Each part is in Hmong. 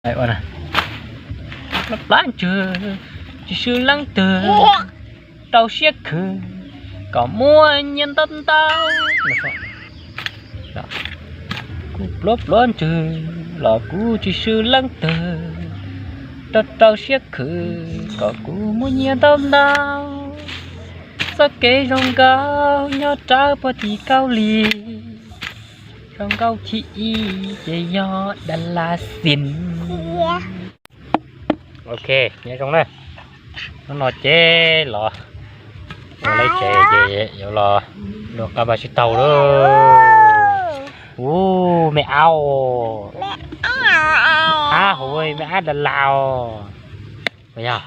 Plab ntswg tsis swb leej twg, rau siab khwv kom muaj nyiaj ntau ntau. Kuv plab plab ntswg los kuv tsis swb leej twg, rau rau siab khwv kom kuv muaj nyiaj ntau ntau. Txoj kev zoo nkauj nyob rawv puag tim Kaus Lim, zoo nkauj thib ib ces yog Dab Las Xis. Ok, nyob zoo na. Hnub no ces los, los lawv tsev ces yuav los luag qab npaj sib taug lauj. Ub, me ab, ab hauv, me ab Dab Las os. Yog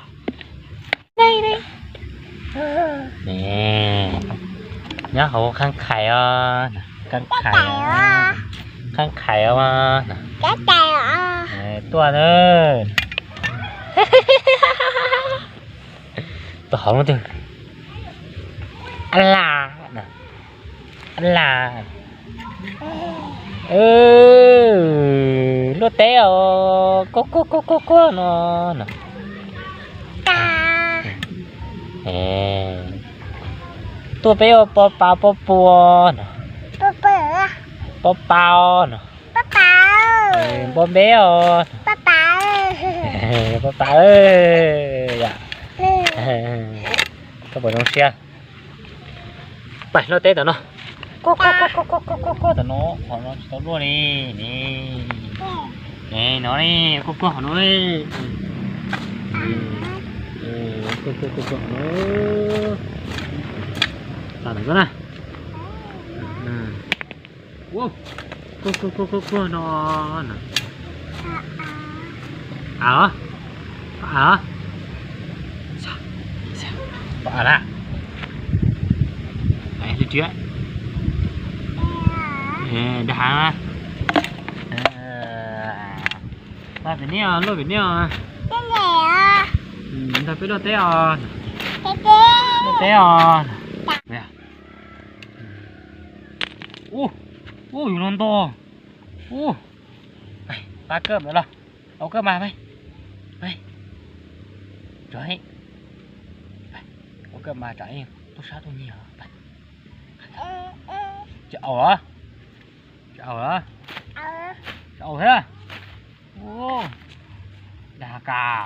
nyob hauv khab khais os, khab khais, khab khais os. Tuaj na. Tuaj hauv lub twg? Ab Las, ab Las. Luaj teb os, kuj kuj kuj kuj kuj no. Tuaj peb ua pov pas pov puas no. Pov pas no. Npua npeb os. Pov pas, yam, koj puas zoo siab? Pais luaj teb tom no. Kuj kuj kuj kuj tom no, qhov no tsis tau luaj li ne. Ne no ne, kuj kuj qhov no. Kuj kuj kuj kuj qhov no. Tas ntawm koj na. Kuj kuj kuj kuj kuj no. Av, av, av na. Li tsiab. Dag hav. Pab pem nej os, luaj pem nej os. Ntag peb luaj teb os. Luaj teb os. Ub, ub, yus los ntog. Ub, pab kawj ntawd los. Au kawj mas, au kawj mas tsam tub sab tuaj nyiag. Tsis au los? Tsis au los? Tsis au thiab. Dag kas.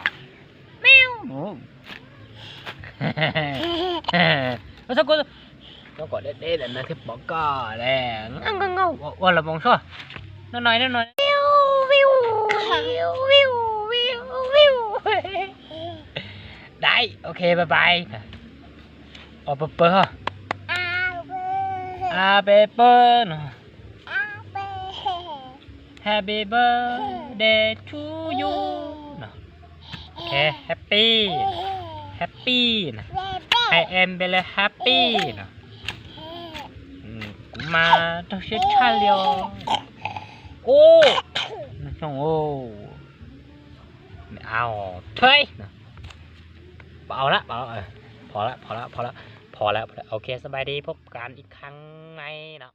Txhob kom deb deb ntawm no thiaj pom koj le. Ua los moo sua. No no no no. Dai, ok, bye bye. O pawg pawg ho. A peb pawg no. Happy birthday to you no. Ok, happy, happy no. I am very happy no. Kuv mas raug siab tshaj li os. Ub, no xyoo, me au, thuj no. Pom au lawm, pom lawm, pom lawm, pom lawm, pom lawm. Ok, สบายดี พบกันอีกครั้งไหมเนาะ.